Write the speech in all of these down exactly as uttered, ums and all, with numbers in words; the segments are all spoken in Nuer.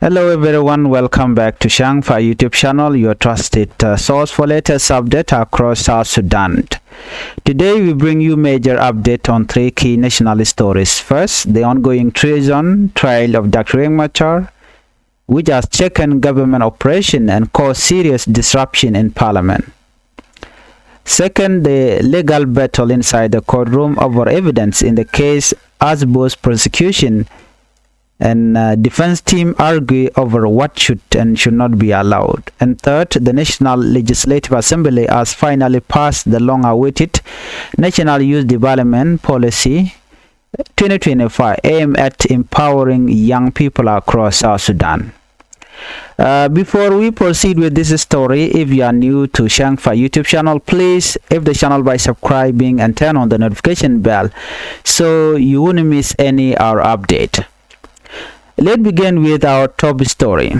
Hello everyone, welcome back to Shangfa YouTube channel, your trusted uh, source for latest update across South Sudan. Today we bring you major update on three key national stories. First, the ongoing treason trial of Doctor Riek Machar, which has shaken government operation and caused serious disruption in parliament. Second, the legal battle inside the courtroom over evidence in the case as both prosecution and uh, defense team argue over what should and should not be allowed. And third, the National Legislative Assembly has finally passed the long-awaited National Youth Development Policy twenty twenty-five, aimed at empowering young people across South Sudan. Uh, before we proceed with this story, if you are new to Shangfa YouTube channel, please hit the channel by subscribing and turn on the notification bell so you won't miss any our update. Let's begin with our top story.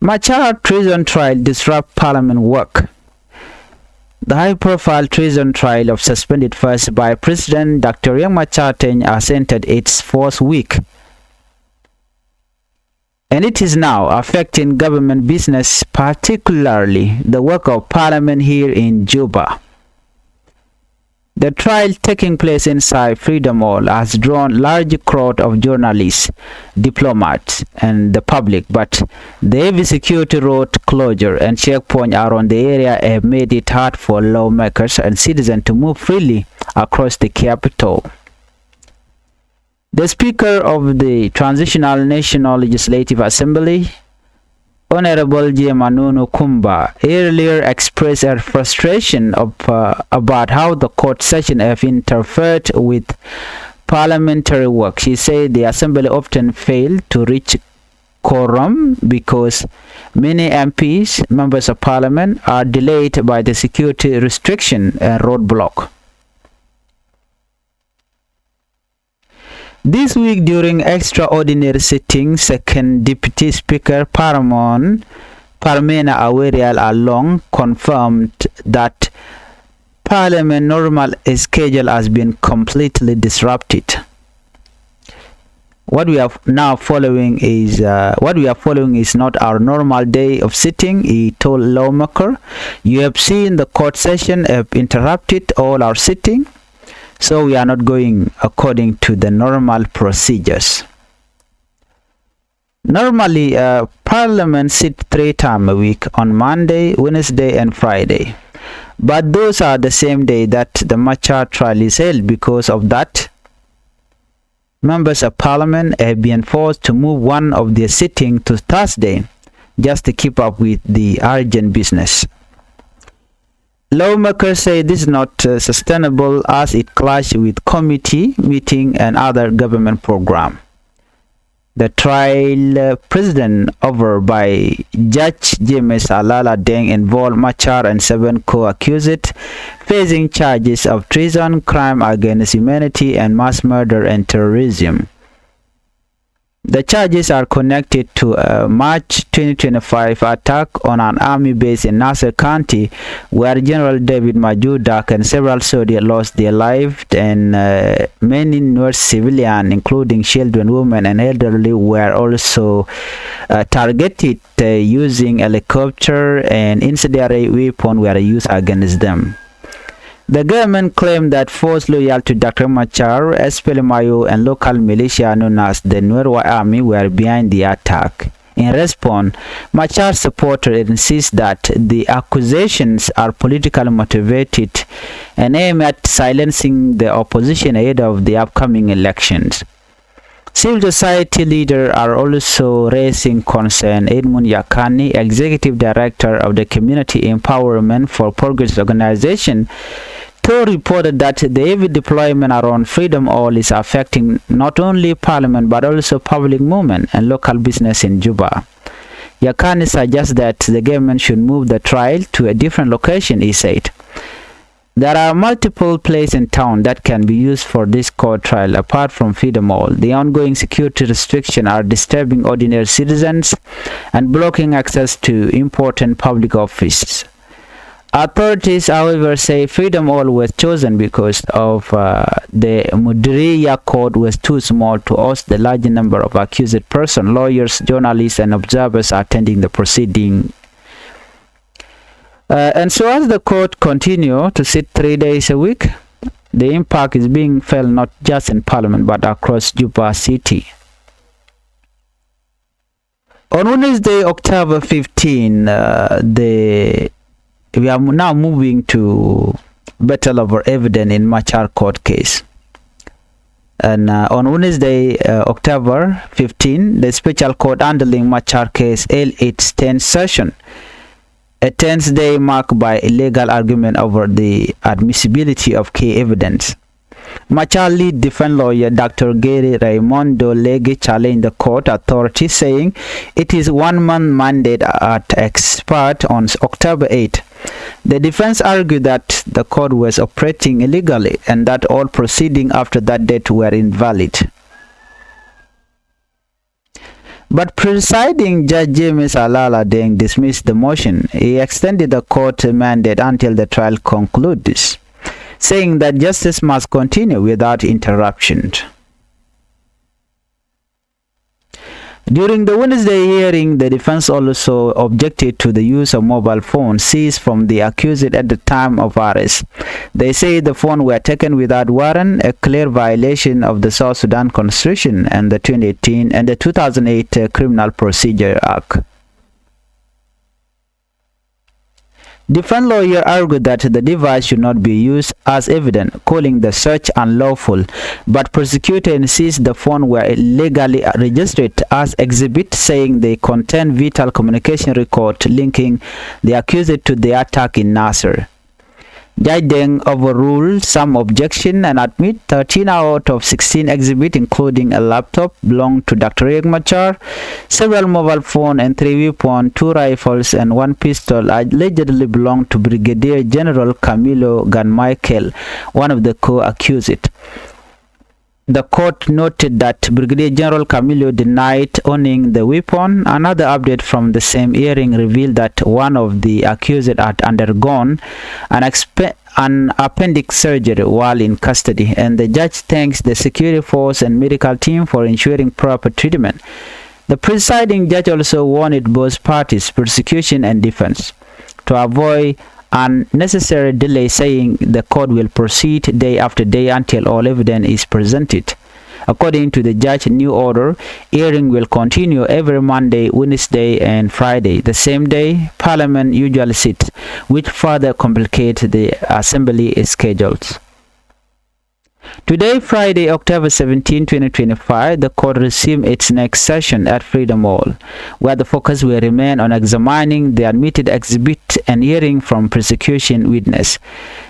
Machar treason trial disrupt parliament work. The high-profile treason trial of suspended First Vice President Doctor Riek Machar Teny has entered its fourth week, and it is now affecting government business, particularly the work of parliament here in Juba. The trial taking place inside Freedom Hall has drawn large crowd of journalists, diplomats, and the public, but the heavy security road closure and checkpoint around the area have made it hard for lawmakers and citizens to move freely across the capital. The Speaker of the Transitional National Legislative Assembly, Honorable Jim Anunu Kumba, earlier expressed her frustration of, uh, about how the court session have interfered with parliamentary work. She said the assembly often fail to reach quorum because many M Ps, members of parliament, are delayed by the security restriction and roadblock. This week, during extraordinary sitting, Second Deputy Speaker Paramount Parmena Awerial Along confirmed that Parliament normal schedule has been completely disrupted. What we are now following is uh, what we are following is not our normal day of sitting, he told lawmaker. You have seen the court session have interrupted all our sitting, so we are not going according to the normal procedures. Normally, uh, Parliament sit three times a week, on Monday, Wednesday, and Friday. But those are the same day that the Machar trial is held. Because of that, members of Parliament have been forced to move one of their sitting to Thursday just to keep up with the urgent business. Lawmakers say this is not uh, sustainable as it clash with committee meeting and other government program. The trial, uh, president over by Judge James Alala Deng involved Machar and seven co-accused facing charges of treason, crime against humanity, and mass murder and terrorism. The charges are connected to a March twenty twenty-five attack on an army base in Nasir County, where General David Majur Dak and several soldiers lost their lives, and uh, many Nuer civilians, including children, women, and elderly, were also uh, targeted uh, using helicopter, and incendiary weapons were used against them. The government claimed that forces loyal to Doctor Machar, S P L M I O, and local militia known as the Nuer White Army were behind the attack. In response, Machar supporters insist that the accusations are politically motivated and aim at silencing the opposition ahead of the upcoming elections. Civil society leaders are also raising concern. Edmund Yakani, executive director of the Community Empowerment for Progress organization, Thor reported that the heavy deployment around Freedom Hall is affecting not only parliament but also public movement and local business in Juba. Yakani suggests that the government should move the trial to a different location, he said. There are multiple places in town that can be used for this court trial apart from Freedom Hall. The ongoing security restrictions are disturbing ordinary citizens and blocking access to important public offices. Authorities, however, say Freedom Hall was chosen because of uh, the Mudriya court was too small to host the large number of accused persons, lawyers, journalists, and observers attending the proceeding. Uh, and so as the court continue to sit three days a week, the impact is being felt not just in parliament but across Juba City. On Wednesday, October fifteen, uh, the, we are now moving to battle over evidence in Machar court case. And uh, on Wednesday, uh, October fifteen, the special court handling Machar case held its tenth session, a tenth day marked by a legal argument over the admissibility of key evidence. Machar lead defense lawyer Doctor Gary Raimondo Lege challenged the court authority, saying it is one month mandate at expert on October eighth. The defense argued that the court was operating illegally and that all proceedings after that date were invalid. But Presiding Judge James Alala Deng dismissed the motion. He extended the court mandate until the trial concludes, saying that justice must continue without interruption. During the Wednesday hearing, the defense also objected to the use of mobile phones seized from the accused at the time of arrest. They say the phone were taken without warrant, a clear violation of the South Sudan Constitution and the twenty eighteen and the two thousand eight uh, Criminal Procedure Act. Defense lawyer argued that the device should not be used as evidence, calling the search unlawful. But prosecutor insists the phone were illegally registered as exhibit, saying they contain vital communication record linking the accused to the attack in Nasser. Judge Deng overruled some objection and admit thirteen out of sixteen exhibit, including a laptop belonged to Doctor Riek Machar, several mobile phone and three weapon, two rifles and one pistol allegedly belonged to Brigadier General Camilo Gunmichael, one of the co-accused. The court noted that Brigadier General Camilo denied owning the weapon. Another update from the same hearing revealed that one of the accused had undergone an, expe- an appendix surgery while in custody, and the judge thanks the security force and medical team for ensuring proper treatment. The presiding judge also warned both parties, prosecution and defense, to avoid unnecessary delay, saying the court will proceed day after day until all evidence is presented. According to the judge new order, hearing will continue every Monday, Wednesday and Friday, the same day Parliament usually sits, which further complicates the assembly schedules. Today, Friday, October seventeenth, twenty twenty-five, the court resumed its next session at Freedom Hall, where the focus will remain on examining the admitted exhibit and hearing from prosecution witness.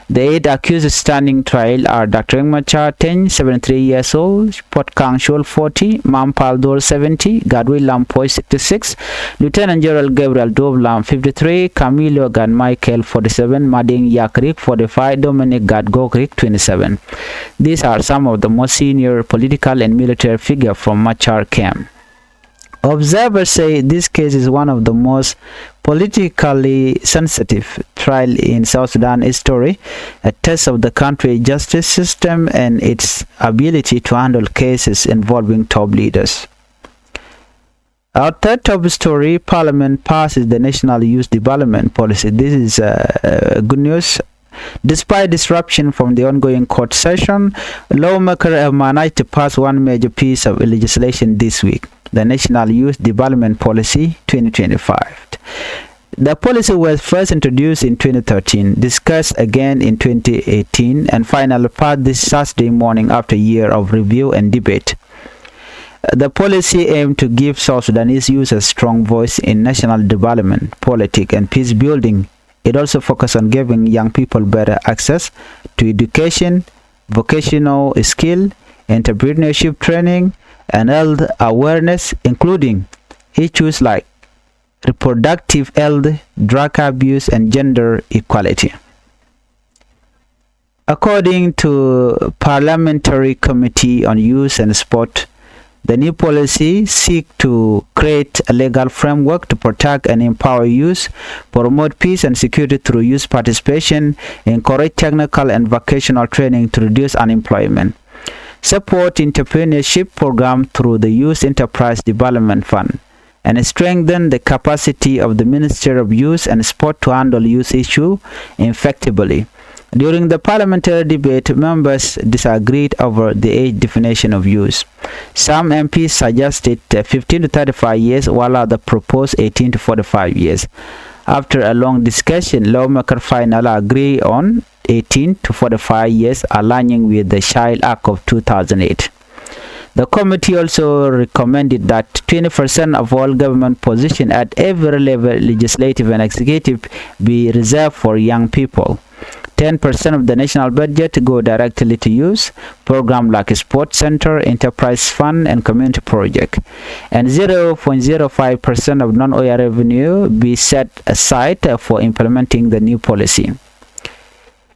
The eight accused standing trial are Doctor Riek Machar Teny, seventy-three years old, Puot Kang Chol, forty, Mam Pal Dhol, seventy, Gatwech Lam Puoc, sixty-six, Lieutenant General Gabriel Duop Lam, fifty-three, Camilo Gunmichael, forty-seven, Mading Yak Riek, forty-five, Dominic Gatgok Riek, twenty-seven. These are some of the most senior political and military figures from Machar camp. Observers say this case is one of the most politically sensitive trial in South Sudan history, a test of the country's justice system and its ability to handle cases involving top leaders. Our third top story, Parliament passes the National Youth Development Policy. This is uh, uh, good news. Despite disruption from the ongoing court session, lawmakers have managed to pass one major piece of legislation this week, the National Youth Development Policy twenty twenty-five. The policy was first introduced in twenty thirteen, discussed again in twenty eighteen, and finally passed this Saturday morning after a year of review and debate. The policy aimed to give South Sudanese youth a strong voice in national development, politics, and peace building. It also focuses on giving young people better access to education, vocational skill, entrepreneurship training, and health awareness, including issues like reproductive health, drug abuse, and gender equality. According to Parliamentary Committee on Youth and Sport, The new policy seek to create a legal framework to protect and empower youth, promote peace and security through youth participation, encourage technical and vocational training to reduce unemployment, support entrepreneurship program through the Youth Enterprise Development Fund, and strengthen the capacity of the Minister of Youth and Sport to handle youth issue effectively. During the parliamentary debate, members disagreed over the age definition of youth. Some M Ps suggested uh, fifteen to thirty-five years, while others proposed eighteen to forty-five years. After a long discussion, lawmakers finally agree on eighteen to forty-five years, aligning with the Child Act of two thousand eight. The committee also recommended that twenty percent of all government positions at every level, legislative and executive, be reserved for young people. Ten percent of the national budget go directly to youth, programs like Sports Center, Enterprise Fund, and community project. And zero point zero five percent of non-O E R revenue be set aside for implementing the new policy.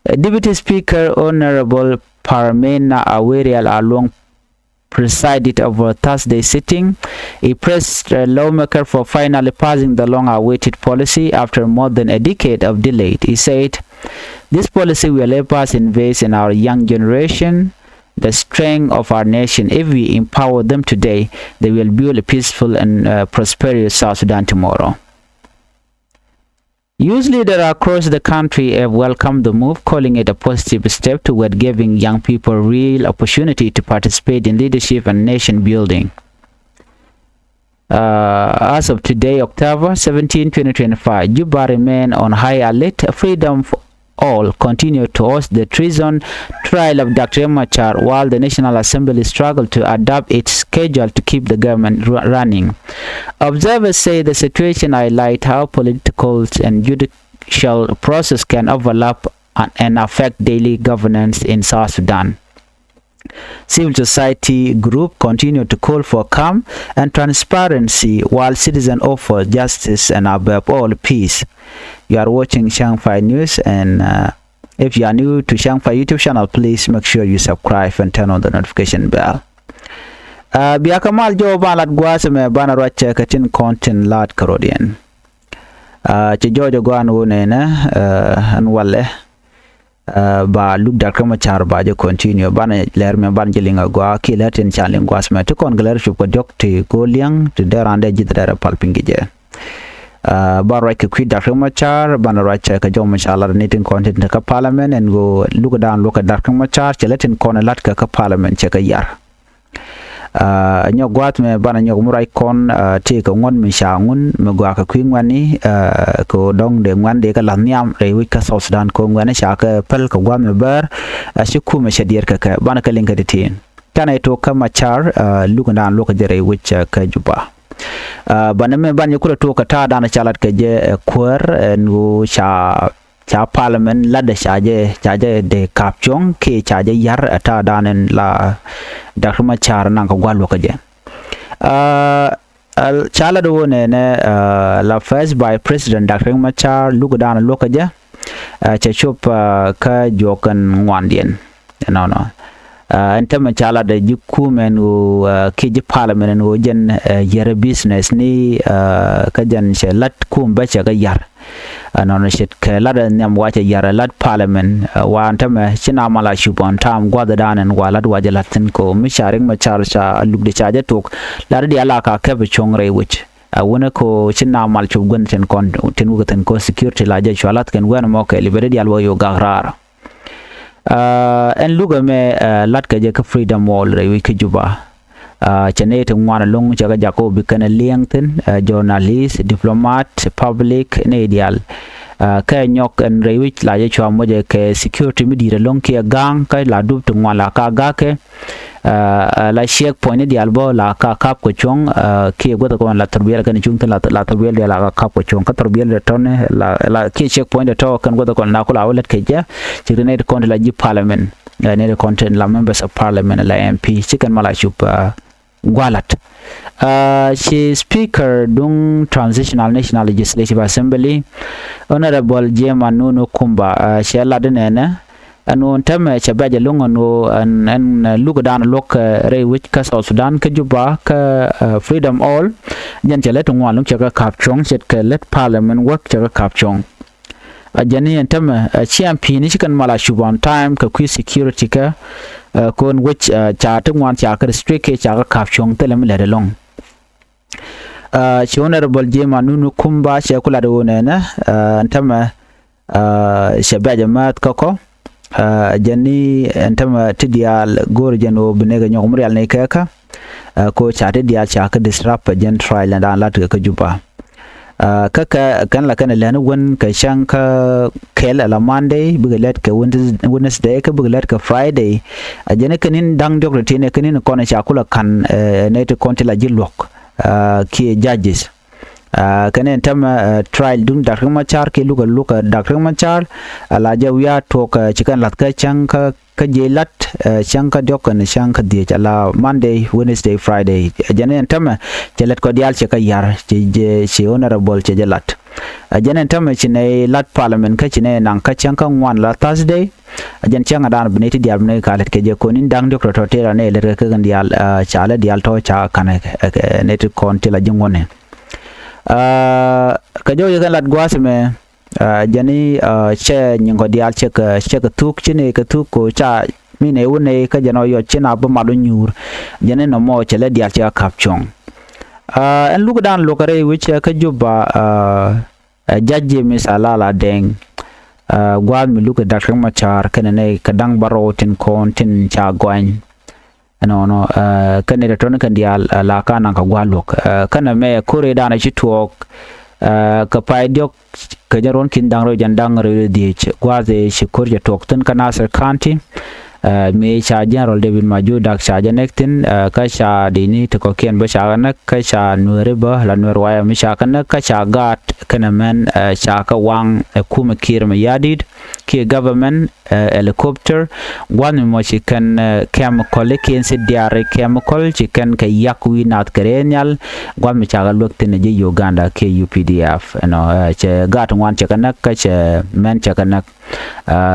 Uh, Deputy Speaker Honorable Parmena Awerial Aluong presided over Thursday sitting. He praised uh, lawmaker for finally passing the long-awaited policy after more than a decade of delay. He said, "This policy will help us invest in our young generation, the strength of our nation. If we empower them today, they will build a peaceful and uh, prosperous South Sudan tomorrow." Youth leaders across the country have welcomed the move, calling it a positive step toward giving young people real opportunity to participate in leadership and nation building. Uh, as of today, October seventeen, twenty twenty-five, Juba remain on high alert. Freedom for All continue to host the treason trial of Doctor Riek Machar, while the National Assembly struggle to adapt its schedule to keep the government ru- running. Observers say the situation highlight how political and judicial process can overlap and, and affect daily governance in South Sudan. Civil society group continue to call for calm and transparency, while citizens offer justice and, above all, peace. You are watching Shangfai News, and uh, if you are new to Shangfai YouTube channel, please make sure you subscribe and turn on the notification bell. Uh, bia kä mal jɔw ban lat gua̱a̱th mɛ banɛ ruac kä tin kɔn tin la̱t kärɔ̱diɛn. Uh, ci jɔɔc ɛ gɔaa ɛn ɣöö nɛnɛ uh, ɛn walɛ uh, ba luk Doctor Riek Machar ba jɛ continue. Banɛ lɛr mɛ ban jɛ liŋ ɛ gɔaa kiɛ lɛr tin can liŋ gua̱a̱th mɛ ti kɔn kɛ lɛr cup kɛ diɔ̱k ti go̱o̱l liɛŋ ti dee raan dee ji̱th dee rɛ pal piny kɛ jɛ. Uh, ba ruac kɛ kui̱ Doctor Riek Machar banɛ ruac kɛ jɔw mi ca lat ni tin kɔn tin te kä parliament ɛn ɣöö luk dan luɔk kɛ Doctor Riek Machar cɛ lɛ tin kɔn lat kɛ kä parliament cɛ kɛ yar. Uh, nyɔk gua̱a̱th mɛ banɛ nyɔk mi ruac kɔn uh, tëë kɛ ŋuɔ̱t mi ca ŋun mi gɔaa kɛ kui̱ ŋuɛ̈tni uh, kɛ ɣöö dɔ̱ŋ dee ŋuɛ̈tni dee kɛ la̱th nhiam rɛy wec kä South Sudan kɛ ɣöö ŋuɛ̈tni ca kɛ päl kɛ gua̱a̱th mɛ bäär. Uh, ci kumɛ cɛ diɛɛr kɛ kɛ banɛ kɛ liŋ kɛ ti̱ti̱. Canɛ tok kä Machar uh, luk dan luɔk kɛ jɛ rɛy wec uh, kä Juba. Uh, banɛ mɛ banɛ nyɔk kulɛ tok kɛ ta̱a̱ dan ca lat kɛ jɛ uh, kuäär ɛn ɣöö ca ca parliament latdɛ ca jɛ ca jɛ dee ka̱p cuɔ̱ŋ kiɛ ca jɛ yar ɛ ta̱a̱ dan in la Doctor Machar naŋ kɛ gua̱l luɔ̱kä jɛ. Uh, ca lat wä nɛnɛ uh, la first vice president Doctor Machar luk dan luɔ̱kä jɛ uh, cɛ cop uh, kä juɔk kɛn ŋuandiɛn. Nɔnɔ ɛn tämɛ ca lat ji̱ kumɛn ɣöö kiɛ ji̱ parliament ɛn ɣöö jɛn yɛrɛ business ni kä jɛn cɛ lat kum bä cɛ kɛ yar. Nɔnɔ ce̱tkɛ lat ɛ nhiam wa cɛ yar ɛ lat parliament wa ɛn tämɛ ci na mal a cup ɔn tam gua̱thdan ɛn wa lat wa jɛ lat thi̱n kɛ ɣöö mi ca Riek Machar ca lukdɛ ca jɛ tok lat diaal a ka kɛp cuɔ̱ŋ rɛy wec. A wunɛ kɛ ɣöö ci na mal cup gua̱n tin kɔn tin wukɛ thi̱n kɛ ɣöö security la jɛ cua lath kɛn wɛn mɔ kɛ libɛ di diaal wä yo̱o̱ gak raar. Ɛn luk ɛmɛ lat kɛ jɛ kä Freedom Wall rɛy wec kä Juba. Cɛ nɛy ti ŋuan ɛlɔ̱ŋ cɛ kɛ jak kä ɣöö bi kɛn ɛ liɛŋ thi̱n, journalist, diplomat, public, nɛy diaal. Kɛ nyɔk ɛn rɛy wec la jɛ cua moc ɛ kɛ security mi di̱i̱t ɛlɔ̱ŋ kiɛ ga̱a̱ŋ kä la dup ti ŋuan la ka ga̱a̱kɛ. La check point ni diaal bä la ka kap kɛ cuɔ̱ŋ kiɛ guäth kɔn la thurbiɛl kɛn cuŋ thi̱n la thurbiɛl diaal la ka kap kɛ cuɔ̱ŋ kä thurbiɛl dee tɔ̱ni la kiɛ check point dee tɔ̱ kɛn guäth kɔn na ku la wä lät kɛ jɛ. Cik ti nɛy ti kɔn ti la ji̱ parliament nɛy ti kɔn ti la members of parliament la M P ci kɛn ma la cup gualat. Ci speaker duŋ Transitional National Legislative Assembly, Honorable Jema Nunu Kumba, cɛ lat inɛnɛ. Ɛn ɣöö ɛn täämɛ cɛ bɛ̈c ɛlɔ̱ŋ ɛn ɣöö ɛn ɛn luk ɛ daan luɔ̱k rɛy wec kä South Sudan kä Juba kä Freedom Hall. Jɛn cɛ lät ti ŋuan lɔ̱ŋ cɛ kɛ ka̱p cuɔ̱ŋ ce̱tkɛ lät parliament wäk cɛ kɛ ka̱p cuɔ̱ŋ. A jɛn ni ɛn tämɛ ɛ ciɛ ɛn pi̱i̱ni ci kɛn mal a cup on time kɛ kui̱ security kä kɔn wec ca ti ŋuan ca kɛ restrict kɛ ca kɛ ka̱p cuɔ̱ŋ thilɛ mi lät ɛlɔ̱ŋ. Ci Honorable Jim Anunu Kumba cɛ ku lat ɣöö nɛnɛ ɛn tämɛ cɛ bɛ̈c ɛmääth kä kɔ. Jɛn ni ɛn tämɛ ti diaal go̱o̱r jɛn ɣöö bi nɛkɛ nyɔk mi rial ni kɛ kä ko ca ti diaal ca kɛ disrupt jɛn trial ni daan lat kɛ kä Juba. Kä kɛ kɛn la kɛn lɛn wän kɛ cäŋ kä kɛl ala Monday bikɛ lɛt kɛ Wednesday kä bikɛ lɛt kɛ Friday. A jɛn kɛ ni̱n da̱ŋ diɔk ti tin kɛ ni̱n kɔn ca kulɛ ka̱n nɛy ti kɔn ti la ji̱ luɔ̱k kiɛ judges. Kɛn ɛn tämɛ trial duŋ Dak Riek Machar kiɛ lukɛ lukɛ Dak Riek Machar. Ala jɛ wiaa tuɔɔk ci kɛn la̱th kä cäŋ kä kä jiɛc lat cäŋ kä diɔ̱k kɛnɛ cäŋ kä dhiec ala Monday, Wednesday, Friday. Jɛn ɛn tämɛ cɛ lät kɔ diaal cɛ kä ya̱r ci jɛ ci honorable cɛ jɛ lat. Jɛn ɛn tämɛ ci nɛy lat parliament kä ci nɛy naŋ kä cäŋ kä ŋuan la Thursday. Jɛn cäŋ a daan bi nɛy ti diaal bi nɛy ka lät kɛ jɛ kɔn in da̱ŋ diɔ̱k tɔ̱tɔ̱ tëë la nɛy lät kɛ kɛ kɛn diaal ca lät diaal tɔ̱ ca ka̱n nɛy ti kɔn ti la ji̱ ŋuɔ̱nɛ. Kɛ jɔw yɛ kɛn lat gua̱a̱th mɛ. Jɛn i̱ cɛ nyiŋkɔ diaal cɛ kɛ cɛ kɛ thuk ci ni kɛ thuk ko ca mi nɛ wä nɛ kä jɛn ɔ yɔc ci na bä mal wä nyuur. Jɛn i̱ nɔmɔ cɛ lɛ diaal cɛ kɛ ka̱p cuɔ̱ŋ. Ɛn luk dan luɔk kɛ rɛy wec kä Juba. Ɛ jac ji̱ mi ca lala dɛŋ gua̱a̱th mi luk kɛ Dak Riek Machar kɛnɛ nɛ kɛ da̱ŋ bärɔw tin kɔn tin ca gɔany. Ɛnɔnɔ kɛn nɛy tɔ̱tɔ̱ ni kɛn diaal la ka naŋ kɛ gua̱a̱th luɔ̱k. Kɛnɛ mɛ ko̱r ëëdan ci tuɔɔk kɛ pay diɔ̱k kɛ jɛn ruɔ̱n ki̱n da̱ŋ rɛw jɛn da̱ŋ rɛw dhiec gua̱a̱th ëë ci ko̱r cɛ tuɔɔk thi̱n kä Nasir County. Mi ca General David Majok Dak ca jɛ näk thi̱n kä ca di̱ni ti kɔ̱kiɛn bä ca kɛ näk kä ca Nuääri bä la Nuäär White Army ca kɛ näk kä ca gaat kɛnɛ mɛn ca kɛ waŋ ɛ kumɛ Kiir Mayardit kiɛ government. Helicopter gua̱n mi mɔ ci kɛn chemical i̱ kiɛn ci diaar i̱ chemical ci kɛn kɛ yak wi̱i̱ naath kɛ rɛy nhial. Gua̱n mi cakɛ luäk thi̱n ji̱ Uganda kiɛ U P D F ɛnɔ cɛ gaat ŋuan cɛ kɛ näk kä cɛ mɛn cɛ kɛ näk.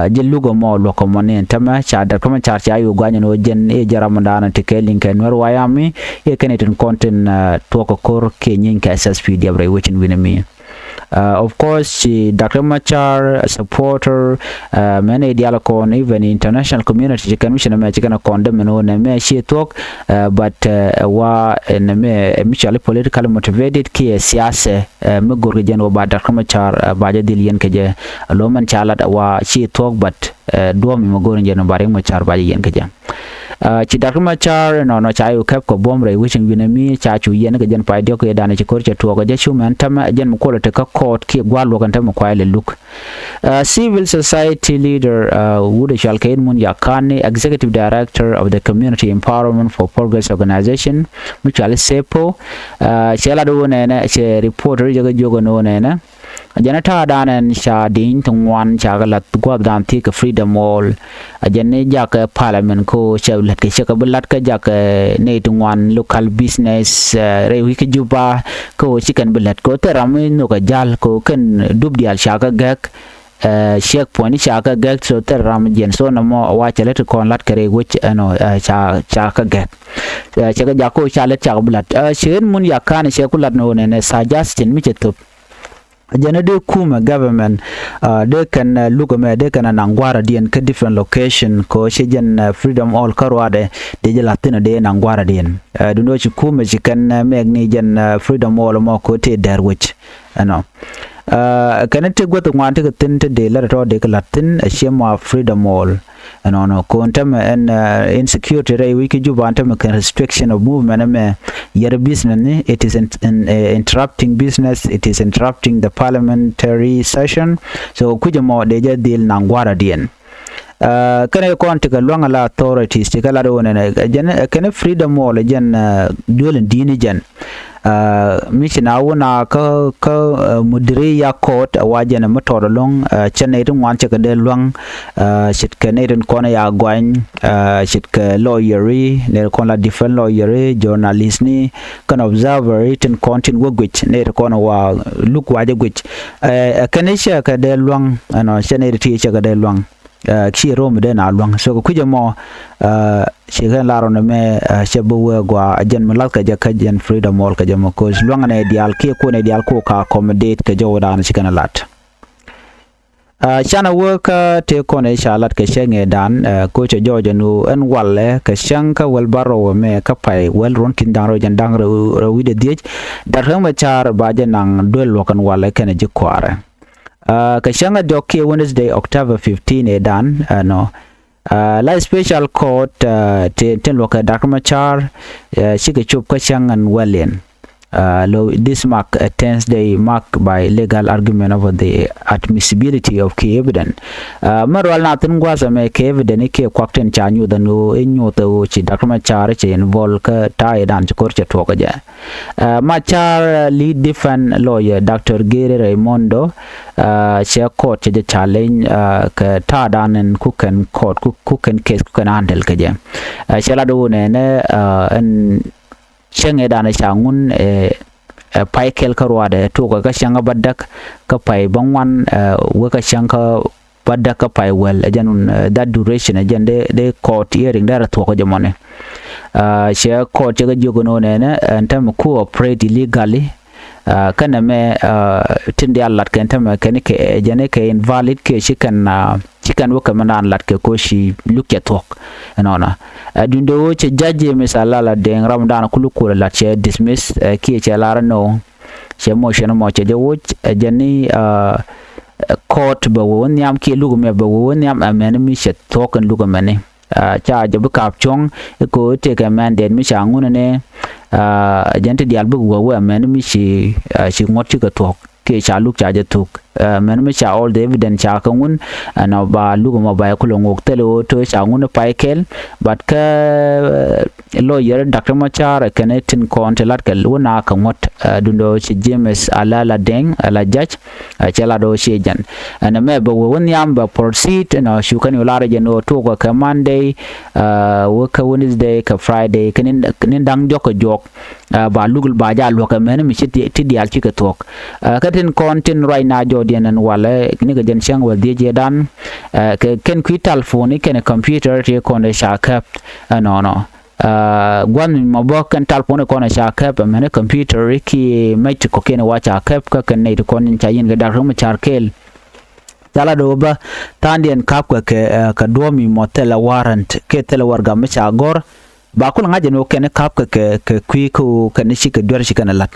Ji̱ luk ɛmɔ luɔk ɛmɔ ni ɛn tämɛ ca Dak Riek Machar ca yu gua̱ny ɛn ɣöö jɛn i̱ jɛ ramdan ti kɛ liŋ kɛ Nuäär White Army i̱ kɛn i̱ tin kɔn tin tuɔk kɛ ko̱r kiɛ nyiny kɛ S S P D F rɛy wecin wi̱n ɛmi. Of course ci Dak Riek Machar supporter mɛn i̱ diaal kɔn even international community ci kɛn mi ci nɛ mɛ ci kɛn kɔn dämɛn ɣöö nɛ mɛ ci thuɔ̱k. But ɛ wa nɛ mɛ mutually politically motivated kiɛ siasɛ mi go̱r kɛ jɛn ɣöö ba Dak Riek Machar ba jɛ dhil yɛn kɛ jɛ. Lo̱mɛn ca lat ɛ wa ci thuɔ̱k but duɔ̱ɔ̱m mi mɛ go̱r in jɛn ɣöö ba Riek Machar ba jɛ yɛn kɛ jɛ. Ci Dak Riek Machar nɔnɔ ca yu kɛp kɛ buɔ̱m rɛy wecin wi̱n ɛmi ca cu yɛn kɛ jɛn pay diɔ̱k kɛ dan ci ko̱r cɛ tuɔɔk ɛ jɛ cu mɛn tämɛ jɛn mi kuɔlɛ tekɛ court kiɛ gua̱a̱r luɔ̱k ɛn tämɛ kuay lɛ luk. Civil society leader wut ɛ cual kɛ in mun yakani executive director of the Community Empowerment for Progress Organization mi cual i̱ sepo. Cɛ lat wä nɛnɛ cɛ reporter jɛ kɛ jiök ɛn wä nɛnɛ. Jɛn ɛ ta̱a̱ dan ɛn ca di̱ny ti ŋuan ca kɛ la̱th gua̱a̱th dan thiek kɛ Freedom Hall. A jɛn ni jak kɛ parliament ko cɛ lät kɛ cɛ kɛ bi la̱t kɛ jak kɛ nɛy ti ŋuan local business rɛy wi̱c kɛ Juba. Ko ci kɛn bi lät ko thil ram mi nhök kɛ jal ko kɛn dup diaal ca kɛ gɛk. Check point ca kɛ gɛk so thil ram jɛn so nɔmɔ wa cɛ lät ti kɔn la̱t kɛ rɛy wec ɛnɔ ca ca kɛ gɛk. Cɛ kɛ jak ko ca lät ca kɛ bi la̱t cɛ ɣän mun yakan cɛ ku la̱t ni wä nɛnɛ suggestion mi cɛ thop. Jɛn dee kumɛ government dee kɛn luk ɛmɛ dee kɛn anaŋ gua̱a̱r adiɛn kä different location ko ci jɛn Freedom Hall kä ruaadɛ dee jɛ la̱th thi̱n dee naŋ gua̱a̱r adiɛn. Duundɛ ci kumɛ ci kɛn mɛk ni jɛn Freedom Hall mɔ ko tëë dɛr wec ɛnɔ. Kɛn ti guäth ŋuan ti kɛ thi̱n ti dee lät tɔ dee kɛ la̱th thi̱n a ciɛ mɔ Freedom Hall. Ɛnɔnɔ kɔn tämɛ ɛn insecurity rɛy wi̱c kä Juba ɛn tämɛ kɛn restriction of movement ɛmɛ yɛr business ni it is interrupting business, it is interrupting the parliamentary session. So kui̱c ɛmɔ dee jɛ dhil naŋ gua̱a̱r adiɛn. Kɛnɛ kɔn tikɛ luaŋ ala authorities tikɛ lat wä nɛnɛ jɛn kɛnɛ Freedom Hall jɛn duel in di̱i̱ni jɛn. Mi ci na wun a kä kä mudiri ya court a wa jɛn mi tɔɔt ɛlɔ̱ŋ. Cɛ nɛy ti ŋuan cɛ kɛ dee luaŋ. Ce̱tkɛ nɛy tin kɔn ya gɔany ce̱tkɛ lawyer i̱ nɛy ti kɔn la defense lawyer i̱ journalist ni kɛn observer i̱ tin kɔn tin wä guic nɛy ti kɔn wa luk wacɛ guic. Ɛ kɛn i̱ cɛ kɛ dee luaŋ ɛnɔ cɛ nɛy ti ti cɛ kɛ dee luaŋ. Ci röm dee na luäŋ. So kɛ kui̱c ɛmɔ ci kɛn lar ɔn ɛmɛ cɛ bi wee gua jɛn mi lath kɛ jɛ kä jɛn freedom mall kɛ jɛ mɔ, 'cause luäŋ nɛ diaal kiɛ kuɔnɛ diaal kɔ ka accommodate kɛ jɔwdan ci kɛn lat. Canɛ wee kä tëë kɔn ɛ ca lat kɛ cäŋ ëëdan, ko̱ cɛ jɔɔc ɛn ɣöö ɛn walɛ kɛ cäŋ kä wɛl bärɔw ɛmɛ kä pay wɛl ruɔ̱n ki̱n da̱ŋ rɛw jɛn da̱ŋ rɛw wi̱cdɛ dhiec. Dak Riek Machar ba jɛ naŋ duel luɔ̱k ɛn walɛ kɛnɛ ji̱ kuaarɛ. Kɛ cäŋ ɛ diɔ̱k kiɛ Wednesday, October fifteen ëëdan ɛnɔ, la special court tin luɔ̱kɛ Dak Machar cikɛ cop kä cäŋ ɛn wɛl in. Lo this mark a tenth day marked by legal argument over the admissibility of key evidence. Mɛ rual na thin gua̱a̱th ɛmɛ key evidence i̱ kiɛ kuak tin ca nyuth ɛn ɣöö i̱ nyuth ɛ ɣöö ci Dak Machar ci involve kä ta̱a̱ i̱ dan ci ko̱r cɛ tuɔɔk ɛ jɛ. Machar lead defense lawyer Doctor Gary Raimondo cɛ court cɛ jɛ challenge kɛ ta̱a̱ dan in ku kɛn court ku kɛn case ku kɛn handle kɛ jɛ. Cɛ lat ɣöö nɛnɛ ɛn cäŋ ëëdan ca ŋun ɛ pay kɛl kä ruaadɛ tuɔɔk kä cäŋ kä bädäk kä pay bäŋuan wek kä cäŋ kä bädäk kä pay wɛl ɛ jɛn that duration ɛ jɛn dee court hearing dee rɛ thuɔ̱k kä jɛ mɔni. Cɛ court cɛ kä jiök ɛn ɣöö nɛnɛ ɛn tämɛ ku operate illegally. Kɛnɛ mɛ tin diaal lat kɛn tämɛ kɛn kɛ jɛn kɛ invalid kiɛ ci kɛn ci kɛn wä kɛ mɛn daan lat kɛ koci luk cɛ thuɔ̱k. Ɛnɔnɔ duundɛ ɣöö cɛ judge Mister Alala Deng ram daan kuluk kulɛ lat cɛ dismiss kiɛ cɛ lar ɛn ɣöö cɛ motion mɔ cɛ jɛ woc ɛ jɛn ni court bɛ wee wä nhiam kiɛ luk ɛmɛ bɛ wee wä nhiam ɛ mɛn mi cɛ thuɔ̱k kɛn luk ɛmɛni. Ca jɛ bi ka̱p cuɔ̱ŋ i̱ ko̱ i̱ tëëkɛ mandate mi ca ŋun ɛnɛ. Jɛn ti diaal bik wee wee mɛn mi ci ci ŋuɔ̱t cikɛ thuɔ̱k kiɛ ca luk ca jɛ thuk. Mɛn mi ca all the evidence ca kɛ ŋun ɛnɔ ba luk ɛmɔ ba yɛ kulɛ ŋok thilɛ ɣöö to̱ ca ŋun i̱ pay kɛl. But kä lawyer Doctor Machar kɛnɛ tin kɔn ti lat kɛ wä na kɛ ŋuɔ̱t duundɛ ɣöö ci James Alala Deng ala judge. Cɛ lat ɣöö ciɛ jɛn ɛn ɛmɛ bɛ wee wä nhiam bɛ proceed ɛnɔ cu kɛn yu lar jɛn ɣöö tuɔɔk kɛ Monday wä kä Wednesday kɛ Friday kɛ ni da̱ŋ diɔ̱k kɛ juɔk. Ba luk ba ja luɔ̱k ɛmɛn mi ci ti diaal cikɛ thuɔ̱k. Kä tin kɔn tin ruac na jɔɔdiɛn ɛn walɛ nikɛ jɛn cäŋ wä dhiec yɛ dan kɛ kɛn kui̱ telephone kɛn computer ti kɔn ɛ ca käp ɛnɔnɔ. Gua̱n mɔ bä kɛn telephone kɔn ɛ ca käp ɛmɛn computer ki mec ti kɔkiɛn wa ca käp kä kɛn nɛy ti kɔn in ca yin kɛ Dak Riek Machar kɛɛl. Ca la do̱o̱ bä tha̱a̱ŋdiɛn ka̱pkɛ kɛ kɛ duɔ̱ɔ̱mi mɔ thilɛ warrant kiɛ thilɛ warɛga mi ca gɔ̱r. Ba kulɛ ŋa̱c ɛn ɣöö kɛn ka̱pkɛ kɛ kɛ kui̱ kä ɣöö kɛn cikɛ duer ci kɛn la̱t.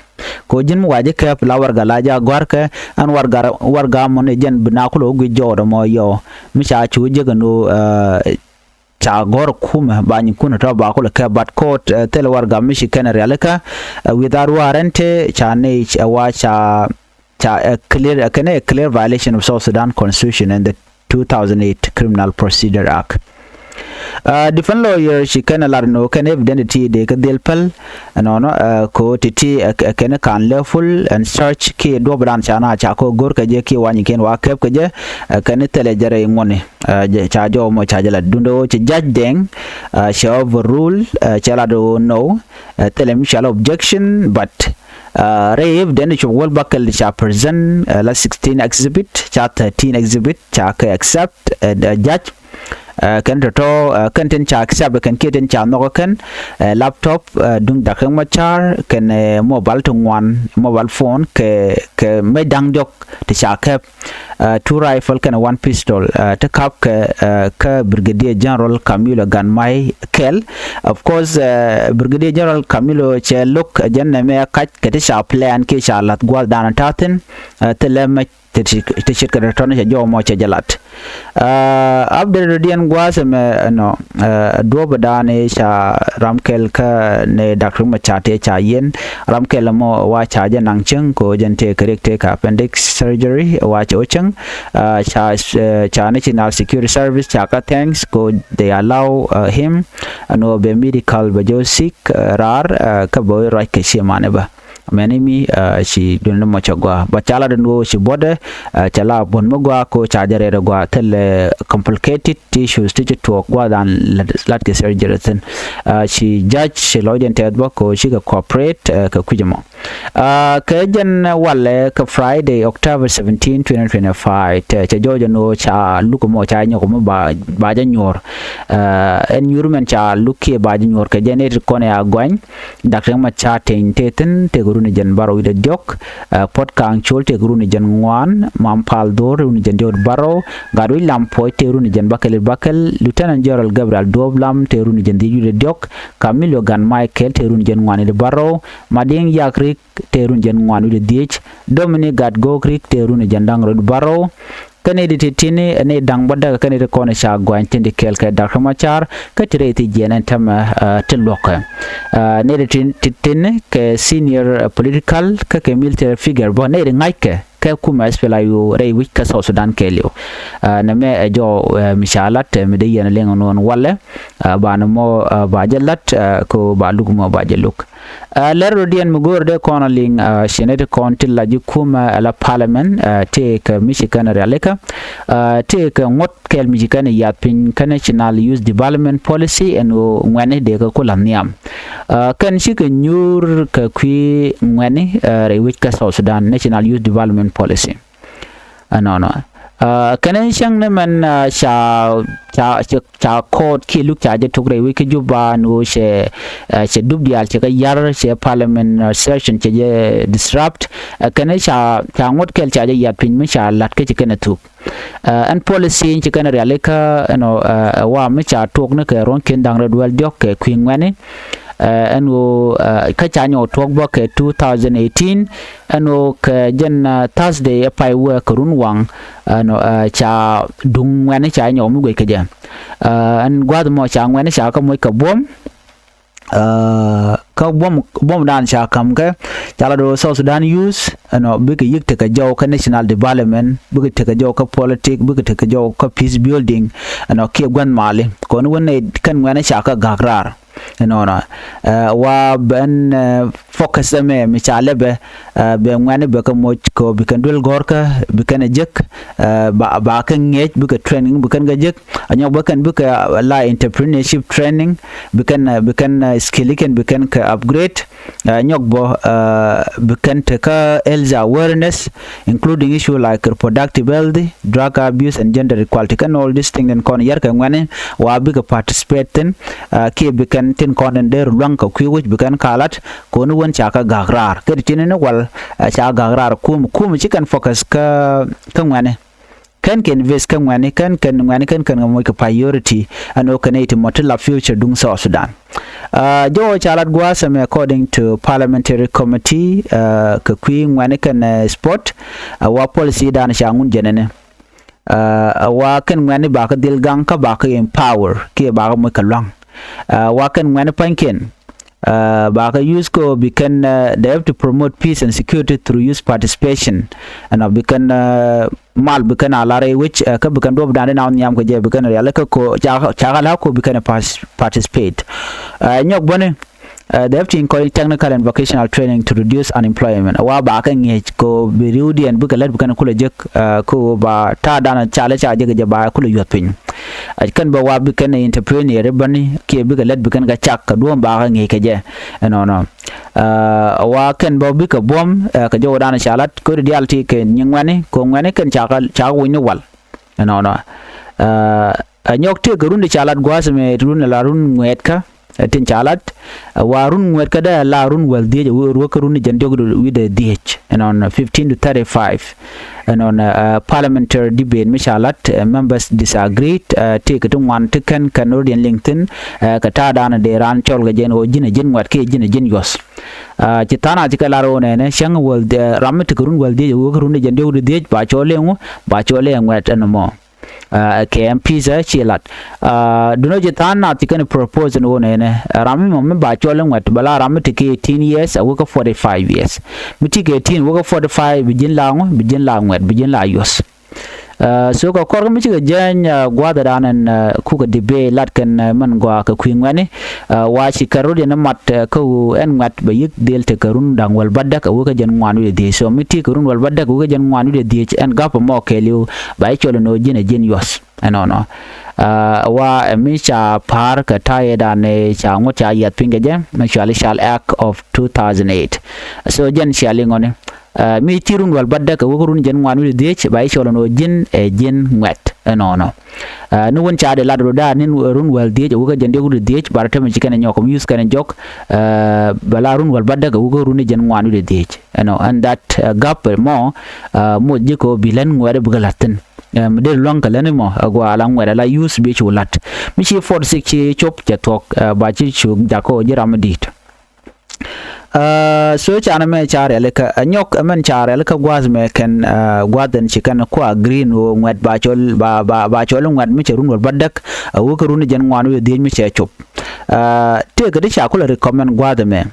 Kɛ ɣöö ji̱n mi wa ji̱ kɛp la warɛga la ja gɔ̱a̱rkɛ ɛn warɛga warɛga mɔ ni jɛn bi na kulɛ wä guic jɔɔt ɛmɔ yɔ mi ca cu jek ɛn ɣöö ca gɔ̱r kumɛ ba nyinkun tɔ̱ ba kulɛ kɛ bat court thilɛ warɛga mi ci kɛn rialikä without warrant ca nec ɛ wa ca ca ɛ clear ɛ kɛn ɛ clear violation of South Sudan Constitution and the two thousand eight Criminal Procedure Act. Defense lawyer ci kɛn ɛ lar ni ɣöö kɛn evidence ti dee kɛ dhil päl. Ɛnɔnɔ kɛ ɣöö ti̱ti̱ ɛ kɛn kan lawful and search kiɛ duɔ̱pdan ca na ca kɛ go̱r kɛ jɛ kiɛ wa nyinkun wa kɛp kɛ jɛ. Kɛn thilɛ jɛ rɛy ŋuɔ̱ni. Ca jɔw mɔ ca jɛ la duundɛ ɣöö ci judge Deng cɛ overrule cɛ la do̱ no. Thilɛ mi ca la objection but rɛy evidence cop wäl bäkɛl ca present la sixteen exhibit ca thirteen exhibit ca kɛ accept judge. Kɛn tɔ̱tɔ̱ kɛn tin ca accept kɛn kiɛ tin ca nhɔk kɛn laptop duŋ Dak Riek Machar kɛn mobile ti ŋuan mobile phone kɛ kɛ mec da̱ŋ diɔ̱k ti ca kɛp. Two rifle kɛn one pistol ti kap kɛ kä Brigadier General Camilo Ganmai kɛl. Of course Brigadier General Camilo cɛ lo̱k jɛn nɛmɛ kac kɛ ti ca plan kiɛ ca la̱th gua̱thdan ta̱thi̱n. Thilɛ mec ti ce̱tkɛ tɔ̱tɔ̱ni cɛ jɔw mɔ cɛ jɛ lat. Update rɔ diɛn gua̱a̱th ɛmɛ ɛnɔ duɔ̱ɔ̱pdan i̱ ca ram kɛl kä ni Dak Riek Machar tëë ca yiɛn ram kɛl ɛmɔ wa ca jɛ naŋ cieŋ kɛ ɣöö jɛn tëë kɛ riɛk tëë kɛ appendix surgery wa cɛ wä cieŋ. Ca ca National Security Service ca kä thanks kɛ ɣöö they allow him ɛn ɣöö bɛ medical bɛ jɛ wä seek raar kä bɛ wä ruac kɛ ciɛ manɛ bä. Mɛni mi ci duundɛ mɔ cɛ gɔaa ba ca la duundɛ wä ci buɔdɛ. Cɛ la buɔ̱n mi gɔaa ko ca jɛ rɛɛdɛ gɔaa thilɛ complicated tissues ti ci tuɔɔk gua̱a̱thdan lat kɛ surgery thi̱n. Ci judge ci lɔcdɛn tɛth bä ko cikɛ cooperate kɛ kui̱c ɛmɔ. Aa, kɛ jɛn walɛ kɛ Friday, October seventeen, twenty twenty-five, tɛ cɛ jɔɔc ɛn ɣöö ca luk mɔ ca nyɔk mɔ ba, ba jɛ nyuɔr. Aa, ɛn nyuur mɛn ca luk kiɛ ba jɛ nyuɔr kɛ jɛn ɛ ti kɔn ɛ a gɔny. Dak Riek Machar Teny tëë thi̱n tëëkɛ run ɛ jɛn bärɔw wi̱cdɛ diɔ̱k. Aa, Puɔt Kaŋ Col tëëkɛ run ɛ jɛn ŋuan. Mam Pal Dhor run ɛ jɛn diɔ̱k wi̱cdɛ bärɔw. Gatwec Lam Puɔc tëë run ɛ jɛn bäkɛl wi̱cdɛ bäkɛl. Lieutenant General Gabriel Duop Lam tëë run ɛ jɛn dhieec wi̱cdɛ diɔ̱k. Camillo Gat Michael tëë run ɛ jɛn ŋuan wi̱cdɛ bärɔw. Madiŋ Yak Rik tëë run jɛn ŋuan wi̱cdɛ dhieec. Dominic Gat Gok Rik tëë run jɛn da̱ŋ rɛw wi̱cdɛ bärɔw. Kä nɛy ti ti ti̱ni, nɛy da̱ŋ bädäk kä nɛy ti kɔn ca gɔ̱a̱ny tin ti kɛɛl kɛ Dak Riek Machar kä ti rɛy ti jiɛn ɛn täämɛ, aa, ti luɔ̱kɛ. Aa, nɛy ti ti ti̱ni kɛ senior, aa, political kä kɛ military figure bä nɛy ti ŋa̱ckɛ kɛ kumɛ S P L A I O rɛy wi̱c kä South Sudan kɛɛliw. Aa, nɛmɛ ɛ jɔw, aa, mi ca la̱t, aa, mi dee yɛn liŋ ɛn ɣöö walɛ, aa, banɛ mɔ, aa, ba jɛ la̱t, aa, kɛ ɣöö ba luk mɔ ba jɛ luk. Aa, lɛr rɔ̱diɛn mi go̱o̱r dee kɔn a liŋ, aa, ci nɛy ti kɔn ti lac ji̱ kumɛ, aa, ala parliament, aa, tëëkɛ mi ci kɛn rialikä, aa, tëëkɛ ŋuɔ̱t kɛl mi ci kɛn yath piny kä National Youth Development Policy ɛn ɣöö ŋuɛ̈tni dee kɛ ku la̱th nhiam. Aa, kɛn cikɛ nyuur kɛ kui̱ ŋuɛ̈tni, aa, rɛy wec kä South Sudan, National Youth Development Policy. Ɛnɔnɔ. Aa, kɛn cäŋ ni mɛn, aa, ca, ca, ca, ca kɔɔt kiɛ luk ca jɛ tok rɛy wec kä Juba ɛn ɣöö cɛ, aa, cɛ dup diaal cɛ kɛ yar, cɛ parliament, aa, session cɛ jɛ disrupt. Aa, kɛn ca, ca ŋuɔ̱t kɛl ca jɛ yath piny mi ca la̱t kä ci kɛn ɛ thuk. Aa, ɛn policy in ci kɛn rialikä ɛnɔ, aa, ɛ wa mi ca tuɔk ni kɛ ruɔ̱n ki̱n da̱ŋ rɛw duel diɔ̱k kɛ kui̱ ŋuɛ̈tni. Aa, ɛn ɣöö, aa, kä ca nyɔk tuɔk bä kɛ two thousand eighteen, ɛn ɣöö kɛ jɛn, aa, Thursday ɛ pay wee kɛ run waŋ, ɛnɔ, aa, ca duŋ ŋuɛ̈tni ca nyɔk mi guic kɛ jɛ. Aa, ɛn gua̱a̱th mɔ ca ŋuɛ̈tni ca kä moc kɛ buɔ̱m. Aa, kä buɔ̱m, buɔ̱m dan ca ka̱m kɛ, ca la do̱r South Sudan Youth, ɛnɔ, bikɛ yi̱k tekɛ jɔw kä national development, bikɛ tekɛ jɔw kä politic, bikɛ tekɛ jɔw kä peace building, ɛnɔ, kiɛ gua̱n mali. Kɔn wä nɛy kɛn ŋuɛ̈tni ca kä gak raar. Ɛnɔnɔ. Aa, wa ben, aa, focus ɛmɛ mi ca lɛpɛ, aa, bɛ ŋuɛ̈tni bɛ kɛ moc kɛ ɣöö bi kɛn duel gɔ̱rkä, bi kɛn ɛ jek, aa, ba, ba kɛ ŋi̱eec, bikɛ training, bi kɛn kɛ jek. Aa, nyɔk bä kɛn bikɛ, aa, la entrepreneurship training, bi kɛn, aa, bi kɛn, aa, skill kɛn, bi kɛn kɛ upgrade. Aa, nyɔk bä, aa, bi kɛn tekä health awareness, including issue like reproductive health, drug abuse and gender equality. Kɛn all these things in kɔn yɛr kɛ ŋuɛ̈tni, wa bikɛ participate thi̱n, aa, kiɛ bi kɛn tin kɔn in dee rɔ luäŋ kɛ kui̱ wec bi kɛn ka la̱t, kɔn wän ca kɛ gak raar. Kɛ ti tin in wal, aa, ca gak raar kum, kum ci kɛn focus kä, kä ŋuɛ̈tni. Kɛn kɛ invest kä ŋuɛ̈tni, kɛn kɛn ŋuɛ̈tni, kɛn kɛn kɛ moc kɛ priority, ɛn ɣöö kɛn nɛy ti mɔ ti la future duŋ South Sudan. Aa, jɔw ca lat gua̱a̱th ɛmɛ according to parliamentary committee, aa, kɛ kui̱ ŋuɛ̈tni kɛn, aa, sport, aa, wa policy dan ca ŋun jɛn ɛnɛ. Aa, wa kɛn ŋuɛ̈tni ba kɛ dhil gaŋ kä ba kɛ empower, kiɛ ba kɛ moc kɛ lua̱ŋ. Aa, wa kɛn ŋuɛ̈tni pa̱nykiɛn, aa, ba kɛ use kɛ ɣöö bi kɛn, aa, they have to promote peace and security through youth participation. Ɛnɔ bi kɛn, aa, mal bi kɛn a lar i̱ wec, aa, kä bi kɛn duɔ̱p da̱a̱n di na wä nhiam kɛ jɛ bi kɛn rialikä kɛ ɣöö ca, ca kɛ la̱k kɛ ɣöö bi kɛn pass-, participate. Aa, nyɔk bäni, aa, they have to include technical and vocational training to reduce unemployment. Wa ba kɛ ŋi̱eec kɛ ɣöö bi ri̱wdiɛn bikɛ lät bi kɛn kulɛ jek, aa, kɛ ɣöö ba ta̱a̱ da̱a̱n ca lɛ ca jek jɛ ba kulɛ yuɔth piny. Aa, kɛn bä wa bi kɛn entrepreneur bäni kiɛ bikɛ lät bi kɛn kɛ cak kɛ duɔ̱ɔ̱m ba kɛ ŋi̱i̱c kɛ jɛ. Ɛnɔnɔ. Aa, wa kɛn bä bikɛ buɔ̱m, aa, kɛ jɔw dan ca lat kɛ ɣöö di diaal ti kɛ nyi ŋuɛ̈tni, kɛ ŋuɛ̈tni kɛn ca kɛ, ca kɛ wi̱cni wal. Ɛnɔnɔ. Aa, aa, nyɔk tëëkɛ run ti ca lat gua̱a̱th ɛmɛ run la run ŋuɛ̈tkä, aa, tin ca lat, aa, wa run ŋuɛ̈tkä dee la run wäl dhieec, aa, ruɔ̱k kä run ti jɛn diɔ̱k wi̱cdɛ dhieec. Ɛnɔnɔ, fifteen to thirty-five. Ɛnɔnɔ, aa, parliamentary debate mi ca lat, aa, members disagreed, aa, tëëkɛ ti ŋuan ti kɛn kɛn rɔ̱diɛn liŋ thi̱n, aa, kɛ ta̱a̱ da̱a̱n dee raan cɔl kɛ jɛn ɣöö ji̱n ɛ ji̱n ŋuɛ̈t kiɛ ji̱n ɛ ji̱n yuɔ̱th. Aa, ci tha̱a̱ŋ nath ci kɛ lar ɣöö nɛnɛ cäŋ wäl, aa, ram mi tekɛ run wäl dhieec, aa, wä kä run ti jɛn diɔ̱k wi̱cdɛ dhieec ba cɔl i̱ ŋu, ba cɔl i̱ ŋuɛ̈t ɛn mɔ. Aa, kɛ M Ps, aa, ci lat. Aa, duundɛ ci tha̱a̱ŋ nath ci kɛn propose ɛn ɣöö nɛnɛ, aa, ram mi mɔ mi ba cɔl i̱ ŋuɛ̈t bɛ la ram mi tekɛ eighteen years, aa, wä kä forty-five years. Mi tekɛ eighteen wä kä forty-five bi ji̱n la ŋu, bi ji̱n la ŋuɛ̈t, bi ji̱n la yuɔ̱th. So kɛ kɔr kä mi cikɛ jääny gua̱a̱th ɛ da̱a̱n ɛn kukɛ debate lat kɛn mɛn gɔaa kɛ kui̱ ŋuɛ̈tni. Wa ci kɛ rut yɛn mat kä ɣöö ɛn ŋuɛ̈t bɛ yi̱k dhil tekɛ run da̱ŋ wäl bädäk a wek kä jɛn ŋuan wi̱cdɛ dhiec. So mi ti kɛ run wäl bädäk a wek kä jɛn ŋuan wi̱cdɛ dhiec ɛn gap ɛmɔ kɛɛliw ba i̱ cɔl ɛn ɣöö ji̱n ɛ ji̱n yuɔ̱th. Ɛnɔnɔ. Wa ɛ mi ca pa̱a̱r kɛ ta̱yɛ da̱a̱n ɛ ca ŋuɔ̱t ca yiath piny kɛ jɛ mi cɔal i̱ cal Act of two thousand eight. So jɛn cia liŋɔni. Mi ti run wäl bädäk a wek kä run jɛn ŋuan wi̱cdɛ dhiec ba i̱ cɔl ɛn ɣöö ji̱n ɛ ji̱n ŋuɛ̈t ɛnɔnɔ. Ni wun ca dee lat rot da̱a̱n ni run wäl dhiec a wek kä jɛn diɔ̱k wi̱cdɛ dhiec ba rɔ te mi ci kɛn ɛ nyɔk mi yuth kɛn ɛ jɔk. Bɛ la run wäl bädäk a wek kä run jɛn ŋuan wi̱cdɛ dhiec ɛnɔ ɛn that gap mɔ. Moc ji̱ kɛ ɣöö bi län ŋuɛ̈t bikɛ la̱th thi̱n. Mi dee luäŋ kɛ lätni mɔ a gɔaa la ŋuɛ̈t a la yuth bi cu la̱t. Mi ci forty six ci cop cɛ thuɔ̱k ba ci cu jakä ɣöö ji̱ ram mi di̱i̱t. So canɛ mɛ ca rialikä ɛ nyɔk ɛmɛn ca rialikä gua̱a̱th mɛ kɛn gua̱a̱th ɛn ci kɛn kua̱ green ɣöö ŋuɛ̈t ba cɔl ba ba ba cɔl ŋuɛ̈t mi cɛ run wäl bädäk a wek kä run jɛn ŋuan wi̱cdɛ dhiec mi cɛ cop. Tëëkɛ ti ca kulɛ recommend gua̱a̱th ɛmɛ.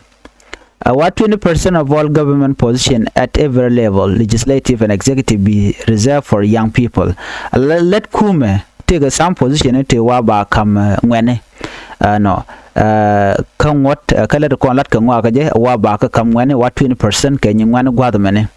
Wa twenty percent of all government position at every level, legislative and executive, be reserved for young people. Lät kumɛ tëëkɛ some position tëë wa ba ka̱m ŋuɛ̈tni. Ɛnɔ kä ŋuɔ̱t kä lät kɔn lat kɛ ŋɔak kɛ jɛ wa ba kä ka̱m ŋuɛ̈tni wa twenty percent kɛ nyi ŋuɛ̈tni gua̱a̱th mɛni.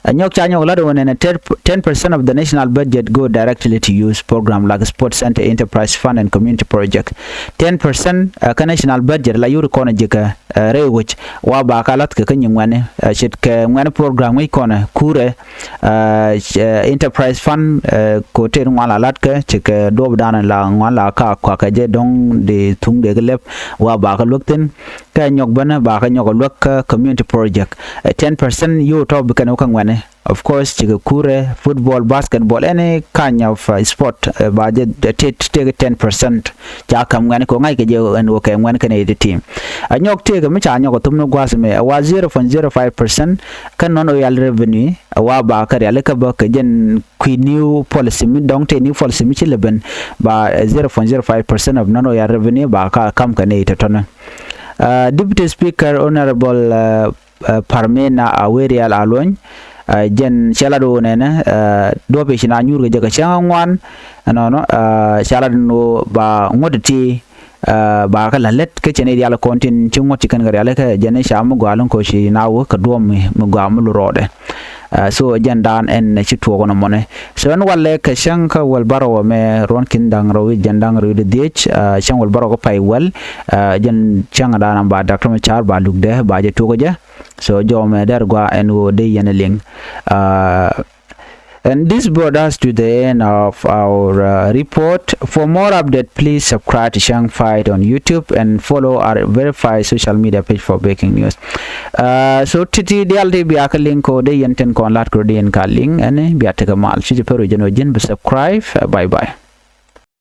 Ɛ nyɔk ca nyɔk lat wä nɛnɛ ten percent of the national budget go directly to youth program like sports center, enterprise fund and community project. Ten percent kä national budget la yuri kɔn jikä rɛy wec wa ba ka lath kɛ kä nyi ŋuɛ̈tni. Ce̱tkɛ ŋuɛ̈tni program ŋi̱c kɔn kurɛ enterprise fund ko tëë ŋuan la latkɛ ce̱tkɛ duɔp dan la ŋuan la ka kuakɛ jɛ dɔ̱ŋ di thuŋ dee kɛ lɛp wa ba ka luäk thi̱n. Kɛ nyɔk bänä ba kä nyɔk a luäk kä community project. Ten percent yo̱o̱ tɔ̱ bi kɛn wä kä ŋuɛ̈tni. Of course cikɛ kurɛ, football, basketball, any kind of sport ba jɛ tet tëëkɛ ten percent. Ca ka̱m ŋuɛ̈tni kɛ ŋa̱ckɛ jɛ ɛn wä kɛ ŋuɛ̈tni kɛn iti team. A nyɔk tëëkɛ mi ca nyɔk a thum ni gua̱a̱th mɛ a wa zero point zero five percent kä non oil revenue a wa ba kä rialikä bä kɛ jɛn kui̱ new policy mi dɔ̱ŋ tëë new policy mi ci lɛ ben ba zero point zero five percent of non oil revenue ba ka ka̱m kɛ ni tɔ̱tɔ̱ni. Deputy Speaker Honorable Parmena Awerial Aluony, jɛn cɛ lat wä nɛnɛ duɔ̱p i̱ ci na nyuur kɛ jɛ kɛ cäŋ ŋuan. Ɛnɔnɔ cɛ lat ni wä ba ŋuɔ̱t ti ba kä la lät kä cɛ ni rial kɔn tin ci ŋuɔ̱t ci kɛn kɛ rial kä jɛn i̱ ca mi gɔaa lun kɔ ci na wä kɛ duɔ̱p mi gɔaa mi lu rɔɔdɛ. So jɛn dan ɛn ci tuɔɔk nɔmɔni. So ɛn walɛ kɛ cäŋ kä wäl bärɔw mɛ ruɔ̱n ki̱n da̱ŋ rɛw i̱ jɛn da̱ŋ rɛw i̱ di dhiec. Cäŋ wäl bärɔw kä pay wäl jɛn cäŋ dan ba dak tɔmɔ car ba lukdɛ ba jɛ tuɔɔk jɛ. So jɔmɛ dɛr gua ɛn ɣöö dee yɛn liŋ. And this brought us to the end of our uh, report. For more update, please subscribe to Chang Fight on YouTube and follow our verified social media page for breaking news. Uh, so titi dial ti bia ka link ko de yen ten kon lat ko de yen ka link ɛn bia teka mal. Ci ci peru jeno jin bi subscribe. Uh, bye bye.